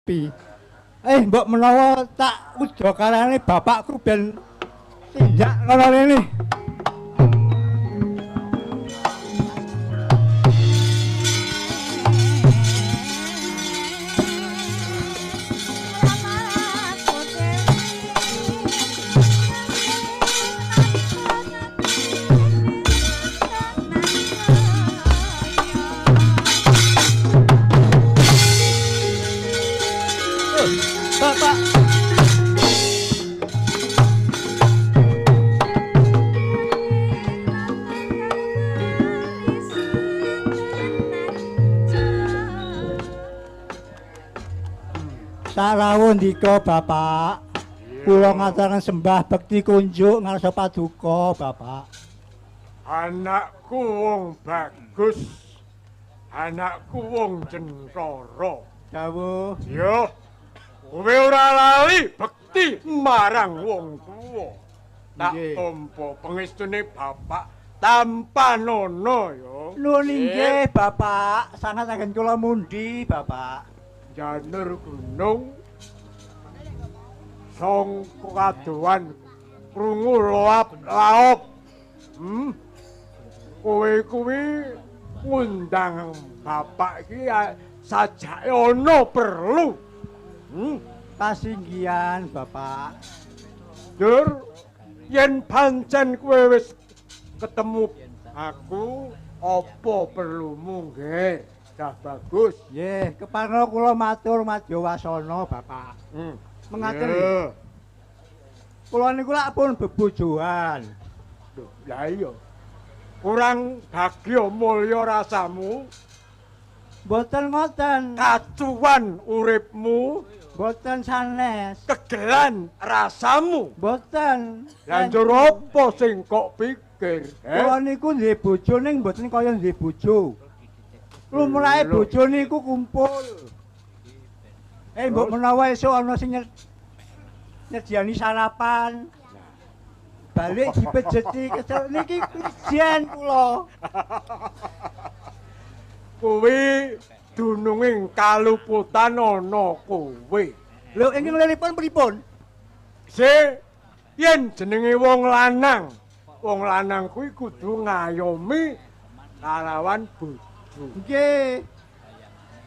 Pi. Mbok menawa tak ujokarane bapakku ben tindak ngono rene. Bapak. Sarawuh ndika Bapak. Kula ngaturaken sembah bekti kunjuk ngarsa paduka Bapak. Anakku wong bagus. Anakku wong jentara. Dawuh. Yo. Kowe ora lali bekti marang wong tuwa. Tak tampa pengestune Bapak tampanana ya. Nuwun inggih Bapak, sangat anggen kula mundi Bapak. Janur gunung sangka kadohan krungu loap laop. Kowe kuwi ngundang Bapak iki sajake ana perlu. Pasinggihan Bapak. Dur, yen pancen kowe wis ketemu aku, apa perlumu nggih? Dah bagus. Nggih, keparna kula matur madya wasana Bapak. Mengaten. Kula niku lak pun bebojoan. Lho, lah iya. Kurang bagya mulya rasamu. Mboten ngoten. Kacuwan uripmu. Mboten sanes. Kegelan rasamu. Mboten. Lah njur apa sing kok pikir? Kula niku duwe bojo ning mboten kaya duwe bojo. Lumrahe bojo niku kumpul. Mbok menawa esuk ana sing nyediani sarapan. Balik dipejeti kesel niki ijen kula. Kuwi dununging kaluputan ana kowe. Lho ingkang liripun pripun? Se yen jenenge wong lanang, wong lanang kuwi kudu ngayomi kalawan bojo. Nggih.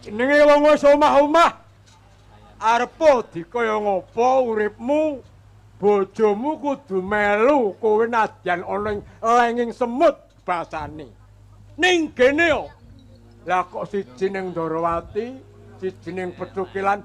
Jenenge wong wis omah-omah arepa dikaya ngapa uripmu, bojomu kudu melu kowe nadyan ana ing lenging semut basane. Ning kene yo. Lah kok siji ning Ndorowati, siji ning Pethukilan.